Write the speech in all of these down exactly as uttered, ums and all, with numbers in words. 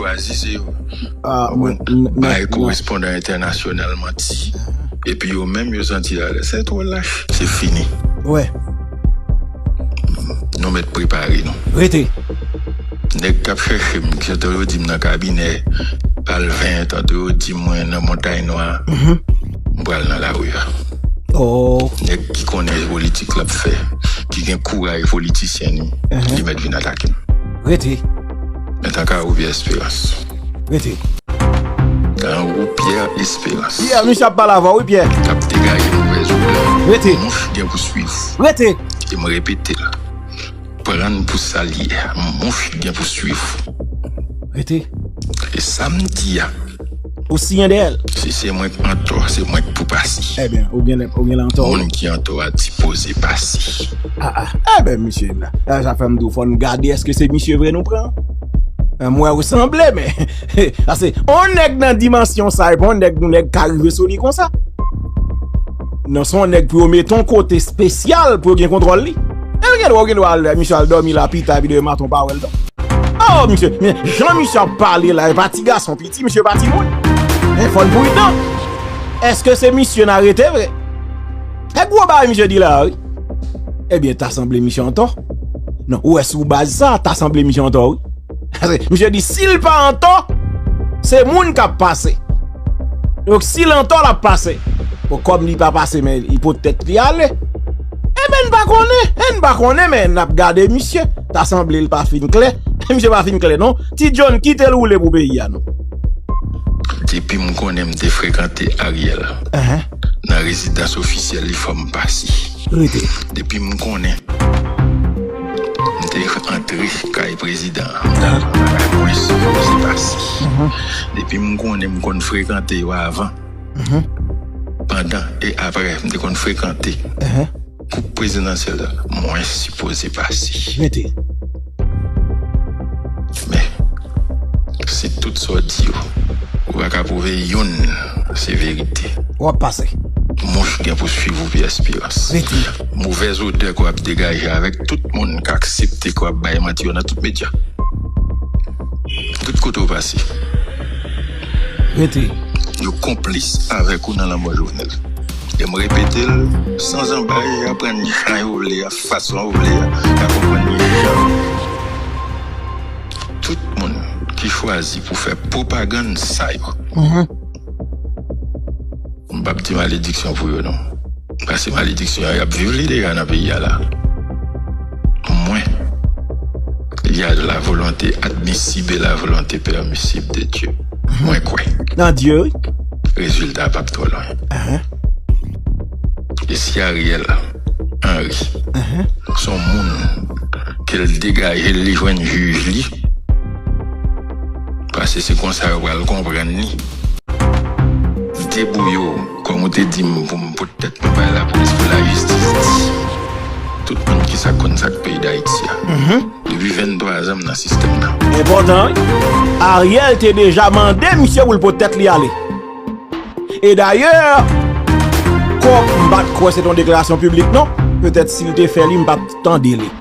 Aziz e yo. Ah, mwen, bay korespondan entènasyonal manti. Epi yo menm yo santi alèz. Se twò lach. Se fini. Wè. Nou mèt prepare nou. Rete. Nèg k ap chèche m, ki tande yo di m nan kabinè Palvin, tande yo di mwen nan Montay Nwa, m pral nan lari a. Oh. Nèg ki konnen politik l ap fè, ki gen kouraj politisyen li, li mèt vin atake m. Rete. Men tanka ou Pierre Espérance. Rete. Tankou Pierre Espérance. Pierre, misye ap pale avè w, wi, Pierre. K ap degaje movèz odè. Rete. Mouch gen pou swiv. Rete. E m repete l. Pran n pou sa l ye. Mouch gen pou swiv. Rete. E sa m di a. Ou siyen dèyè l. Si se mwen k antò, se mwen k pou pase. Ebyen, ou gen, ou gen antò, wi. Moun ki antò a dipoze pase. Ah, ah. Ebyen, misye la. La, sa fè m di w, fò n gade èske se misye vre nou pran. Eh, m wè ou sanble, men. Paske, on nèg nan dimansyon sa, e pa on nèg, nou nèg ka rive sou li konsa. Non, se on nèg pou yo mete on kote espesyal pou yo gen kontwòl li. E l gen dwa, ou gen dwa al, misye al dòmi la pita, epi demen maten ou pa wè l non. Oh, misye, men jan misye ap pale la, e pa ti gason piti, misye pa timoun. Men fò n pridan. Èske se misye n arete vre? E gwo bagay misye di la, wi. Ebyen, ta sanble misye antò. Non, ou wè sou baz sa, ta sanble misye antò, wi. Misye di, si l pa antò, se moun k ap pase. Donk, si l antò, l ap pase. Bon, kòm li pa pase, men li pot tèt li ale. Enben, n pa konnen, en, n pa konnen, men n ap gade misye. Ta sanble l pa fin klè. Misye pa fin klè, non. Ti John, kite l woule pou peyi a, non. Depi m konnen m te frekante Ariel nan rezidans ofisyèl li, fò m pase. Rete. Depi m konnen m te antre kay prezidan an, m t al nan kay polis, fò m te pase. Depi m konnen m konn frekante yo avan, pandan e apre, m te konn frekante koup prezidansyèl la, mwen sipoze pase. Rete. Men, si tout sa w di yo, ou pa ka pwouve youn se verite. W ap pase. Mouch gen pou swiv ou, Pierre Espérance. Rete. Movèz odè ke w ap degaje avèk tout moun k aksepte ke w ap bay manti yo nan tout medya. Tout kote w pase. Rete. Yo konplis avèk ou nan lanmò Jovenel. E m repete l, san zanbay, aprann jan yo vle a, fason yo vle a, ka konprann yo jan. Tout moun ki chwazi pou fè pwopagann sa yo. M p ap di malediksyon pou yo, non. Paske malediksyon an, y ap viv li deja nan peyi a la. Mwen, il y a la volonté admissible et la volonté permissible de Dieu. Mwen kwè. Nan Dye, wi. Rezilta p ap twò lwen. E si Ariel Henry se yon moun ke l degaje l, li jwenn jij li, paske se konsa yo pral konprann li. Debouye w, kòm ou te di m pou m pot tèt mwen bay lapolis, pou lajistis di tout moun ki sa konn sa k peyi Dayiti a. Depi venntwa zan m nan sistèm nan. Enpòtan, wi. Ariel te deja mande misye pou l pot tèt li ale. E dayè, kòm m pa t kwè se t on deklarasyon piblik non, petèt si l te fè li, m pa t tande li.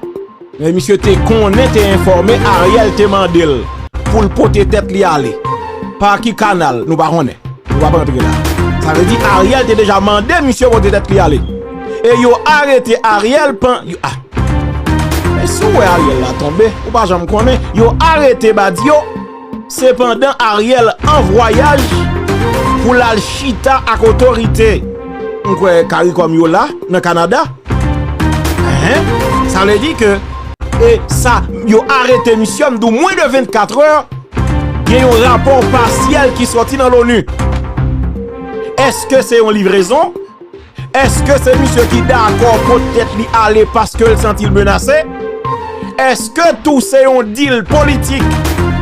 Men misye te konnen, te enfòme, Ariel te mande l pou l pote tèt li ale. Pa ki kanal, nou pa konnen. Nou p ap antre la. Sa vle di Ariel te deja mande misye pote tèt li ale. E yo arete Ariel pan, yo, ah. Men si w wè Ariel la tonbe, ou pa janm konnen. Yo arete Badio, sepandan Ariel an vwayaj pou l al chita ak otorite. M kwè CARICOM yo la, nan Kanada. Enhen. Sa vle di ke, e sa, yo arete misye, m di w, mwens de vennkat è, gen yon rapò pasyèl ki sòti nan l'ONU. Èske se yon livrezon? Èske se misye ki dakò pot tèt li ale paske l santi l menase? Èske tou se yon dil politik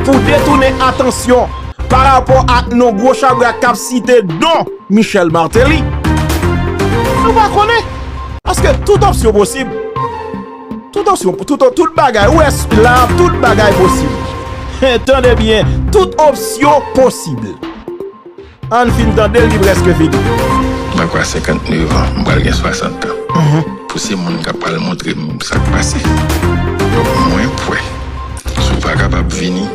pou detounen atansyon pa rapò ak non gwo chabrak k ap site don Michel Martelly? Nou pa konnen. Paske tout opsyon posib. Tout opsyon, tout, tout bagay. Ou wè la, tout bagay posib. Tande byen, tout opsyon posib. Ann fin tande l, li prèske fini. M pa kwè a senkantnèf an, m pral gen swasant an. Pou se moun k ap pral montre m sa k pase. Donk, mwen kwè, si w pa kapab vini,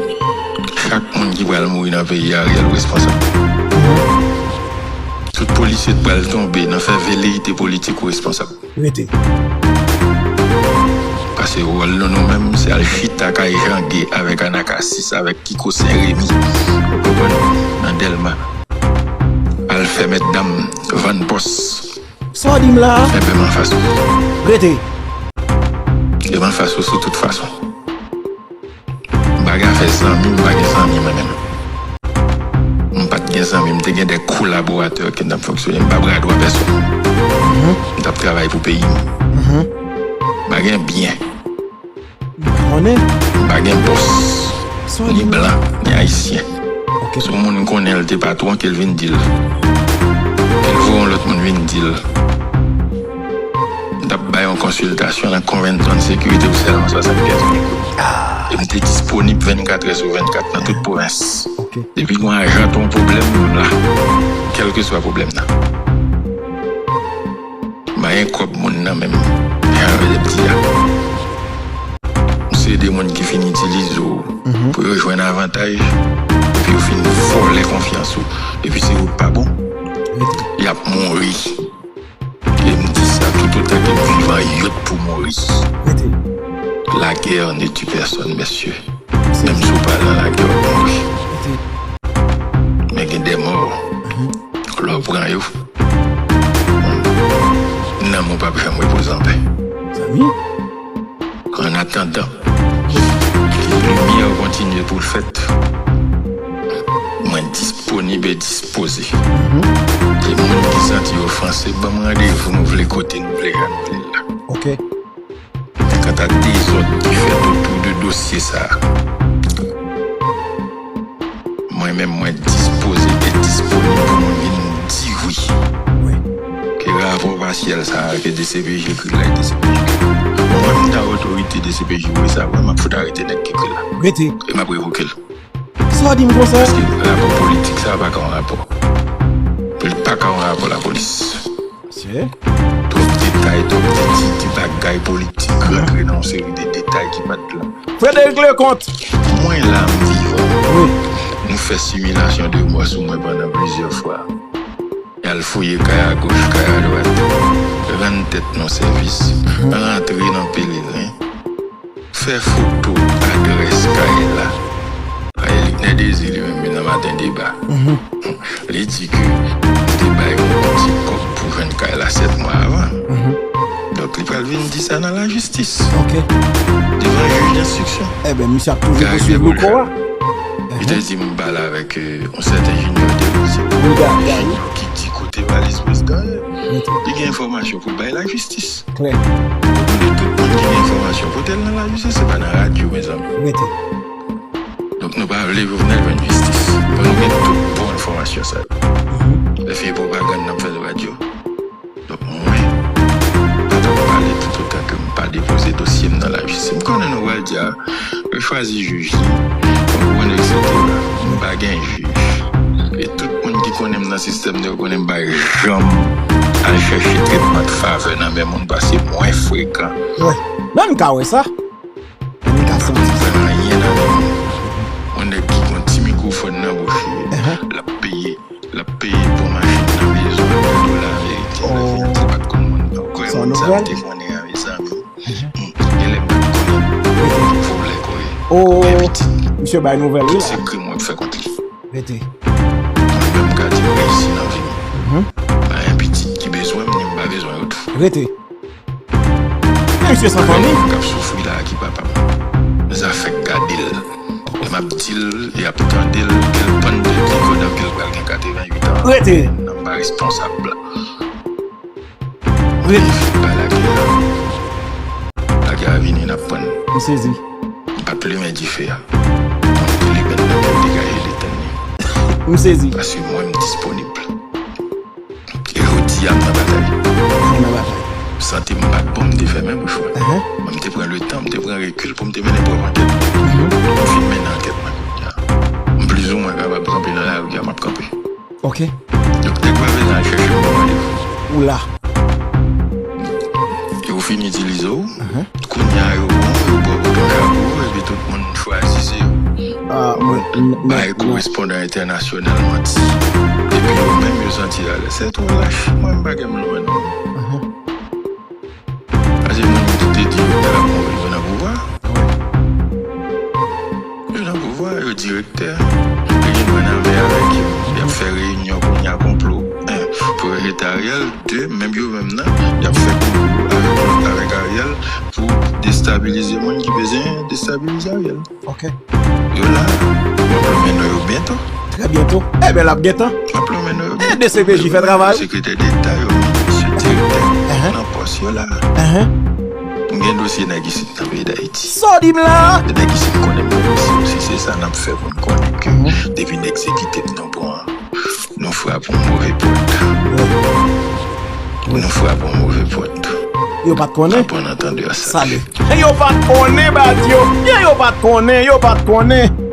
Chak moun ki pral mouri nan peyi a, Ariel responsab. Tout polisye k pral tonbe nan fè veleyite politik, ou responsab. Rete. Paske wòl nou, nou menm, se al chita kay Jan Gay avèk Anakasis, avèk Kiko Sen Remi, ou konprann, nan Dèlma. Al fè mètdam vann pòs. Sa w di m la a? Enben, m anfas ou. Rete. E m anfas ou sou tout fason. M pa gen afè zanmi, m pa gen zanmi mwen menm. M pa t gen zanmi, m te gen de kolaboratè ke n t ap fonksyone. M pa bra dwa pèsonn. M t ap travay pou peyi m. M pa gen byen. M pa konnen. M pa gen bòs. Ni blan, ni ayisyen. Si yon moun konnen l te patwon, ke l vin di l. Ke l voye yon lòt moun vin di l. M t ap bay yon konsiltasyon nan Conventon Security pou sèlman swasannkenz mil goud. E m te disponib vennkat è sou vennkat nan tout pwovens. Depi yon ajan te yon pwoblèm, m la. Kèlkeswa pwoblèm nan. M pa gen kòb moun nan menm. Jan yo t ap di a. Se de moun ki fin itilize w pou yo jwenn avantaj, epi yo fin vòlè konfyans ou. Epi si wout pa bon, y ap mouri. E m di sa toutotan ke m vivan, yo t pou mouri. La guerre ne tue personne, mesye. Menm si w pa nan lagè, w ap mouri. Men gen de mò, lè w pran yo, nanm ou p ap janm repoze anpè. Zanmi? An atandan ke limyè kontinye pou l fèt, mwen disponib e dispoze. E moun ki santi yo ofanse, ban m randevou nou vle kote nou vle, jan nou vle l la. Men kanta dezòd ki fèt otou de dosye sa a, mwen menm, mwen dispoze e disponib pou moun vin di wi. Ke rapò pasyèl sa a, ke D C P J ekri l la, e D C P J ekri l. Mwen, m ta otorite D C P J voye sa, mwen, m ap fout arete nèg ki ekri l la. Rete. E m ap revoke l. Sa w di m konsa? Paske rapò politik sa a pa ka yon rapò. Li pa ka yon rapò lapolis. Twòp detay, twòp ti, ti, ti bagay politik rantre nan yon seri de detay ki pa t la. Frederic Leconte! Mwen la, m vivan. Nou fè similasyon de mò sou mwen pandan plizyè fwa. Y al fouye kay agoch, kay adwat. Rann tèt nou sèvis. Rantre nan Pelerin. Fè foto adrès kay la. Ay, Liknè Dezi li menm, li nan Maten Deba. Li di ke li te bay yon ti kòb pou jwenn kay la sèt mwa avan. Donk, li pral vin di sa nan lajistis. Devan jij enstriksyon. Ebyen, misye ap toujou pouswiv louko a. Li te di m pale avèk, euh, yon sèten Junior Derizier. Junior ki di kote valiz prezidan ye. Li gen enfòmasyon pou l bay lajistis. Klè. Ou konnen tout moun ki gen enfòmasyon pote l nan lajistis, se pa nan radyo, mezanmi. Rete. Donk, nou pa vle Jovenel jwenn jistis. Fò nou gen tout bon enfòmasyon sa yo. Lè fini pwopagann nan ap fè sou radyo. Donk, mwen pa t ap pale toutotan ke m pa depoze dosye m nan lajistis. M konnen nou pral di a, yo chwazi jij li, konprann, etsetera. M pa gen jij. E tout moun ki konnen m nan sistèm nan, yo konnen m pa janm al chèche tretman de favè nan men moun, paske mwen frekan. Wi. Men m ka wè sa. Men m ka santi sa. M pa konn pran anyen nan men moun. Yon nèg ki gon ti mikwofòn nan bouch li, l ap peye, l ap peye bon machin nan bezwen, de dola ameriken, lè fini di pa t konn moun. Donk, kwè moun sa m te konnen an, mezanmi. Genlè m pa t konnen vòlè kò ye. Gen pitit. Misye bay nouvèl, wi. Tout se krim w ap fè kont li. Rete. Mwen menm, m ka di m reyisi nan vi m. Pa gen pitit ki bezwen m, ni m pa bezwen yo tou. Rete. Men misye san fanmi. Mwen k ap soufri la a ki papa m. Zafè k gade l. Lè m ap di l, y ap tande l, ke l pann tèt li pandan ke l pral gen katreventuit an. Rete. Non, m pa responsab. Rete. Pa lagè a. Lagè a vini, n ap pran. M sezi. M pa t limen dife a. Mwen te limen l nan ke l degaje l etenn li. M sezi. Paske mwen, m disponib. E jodi a, m nan batay. Ou nan batay. Sante m pa t bon, m te fèmen bouch mwen. Men m te pran letan, m te pran rekil pou m te mennen pwòp ankèt mwen. M fin mennen ankèt mwen kounye a. M plizoumwen kapab kanpe nan lari a, m ap kanpe. Ok. Donk, nèg pa bezwen al chèche m pou randevou. Ou la. Yo fin itilize w. Kounye a, yo bon, yo ba w bouton chapo, epi tout moun chwazi se yo. Bay korespondan entènasyonal manti. Epi yo menm yo santi alèz. Se twò lach. Mwen m pa gen m lwen non. Paske moun ki te di yo ta pran yo nan pouvwa. Yo nan pouvwa, yo direktè. Yo gen mwen nan men avèk yo. Y ap fè reyinyon kounye a konplo. Pou rejete Ariel. De, menm yo menm nan, y ap fè konplo avèk, avèk Ariel pou destabilize moun ki bezwen destabilize Ariel. Ok. Yo la, m ap lonmen non yo byento. Trè byento. Ebyen, l ap gentan. M ap lonmen non yo byento. E D C P J fè travay. Sekretè deta yo, minis yo, direktè nan pòs yo la. M gen dosye nèg isit nan peyi Dayiti. Sa w di m la? Nèg isit konnen m gen dosye osi, se sa n ap fè pou n konnen ke depi nèg se kite m nan pran. Nou frape yon move pòt. Nou frape yon move pòt. Yo pa t konnen. Aprann antande sa. Yo pa t konnen, bat yo. Yo pa t konnen, yo pa t konnen.